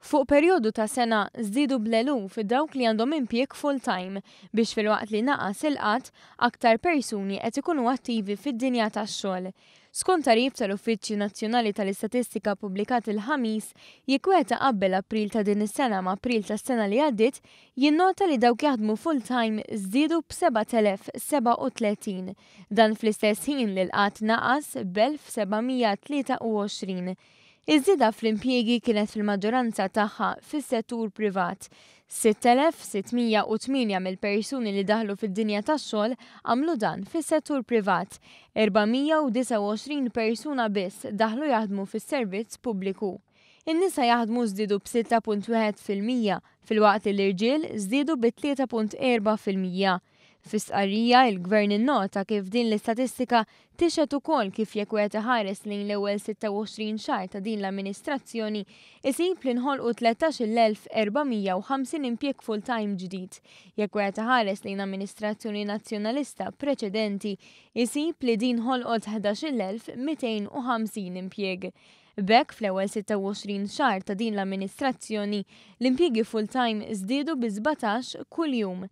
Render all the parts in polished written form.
Fuq perjodu ta' sena żdiedu bl-eluf dawk li għandhom impjieg full-time biex filwaqt li naqas il-qgħad, aktar persuni qed ikunu attivi fid-dinja tax-xogħol. Skont tagħrif tal-Uffiċċju Nazzjonali tal-Istatistika ppubblikat il-Ħamis, jekk wieħed iqabbel April ta' din is-sena ma' April tas-sena li għaddiet, jinnota li dawk jaħdmu full-time żdiedu b'7,037. Dan fl-istess ħin li l-qgħad naqas b'1,723. Iż-żieda fl-impjiegi kienet fil-maġġoranza tagħha fis-settur privat. 6,608 mill-persuni li daħlu fid-dinja tax-xogħol għamlu dan fis-settur privat. 429 persuna biss daħlu jaħdmu fis-servizz pubbliku. In-nisa jaħdmu żdiedu b'6.1% filwaqt li l-irġiel żdiedu bi 3.4%. Fi stqarrija, il-Gvern innota kif din l-istatistika tixhed ukoll kif jekk wieħed iħares lejn l-ewwel 26 xahar ta' din l-amministrazzjoni, isib li nħolqu 13,450 impjieg full-time ġdid. Jekk wieħed iħares lejn amministrazzjoni Nazzjonalista preċedenti, isib li din ħolqot 11,250 impjieg. B'hekk fl-ewwel 26 xahar ta' din l-amministrazzjoni, l-impjiegi full-time żdiedu bi 17 kuljum.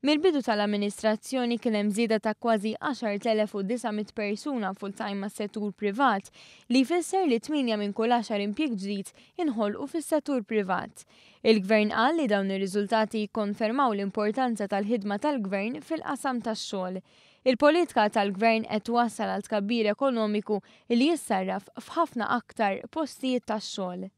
Mill-bidu tal-amministrazzjoni kien hemm żieda ta' kważi 10,900 persuna full-time mas-settur privat, li jfisser li tmienja minn kull għaxar impjieg ġdid inħolqu fis-settur privat. Il-Gvern qal li dawn ir-riżultati jikkonfermaw l-importanza tal-ħidma tal-Gvern fil-qasam tax-xogħol. Il-politika tal-Gvern qed twassal għal tkabbir ekonomiku li jissarraf f'ħafna aktar postijiet tax-xogħol.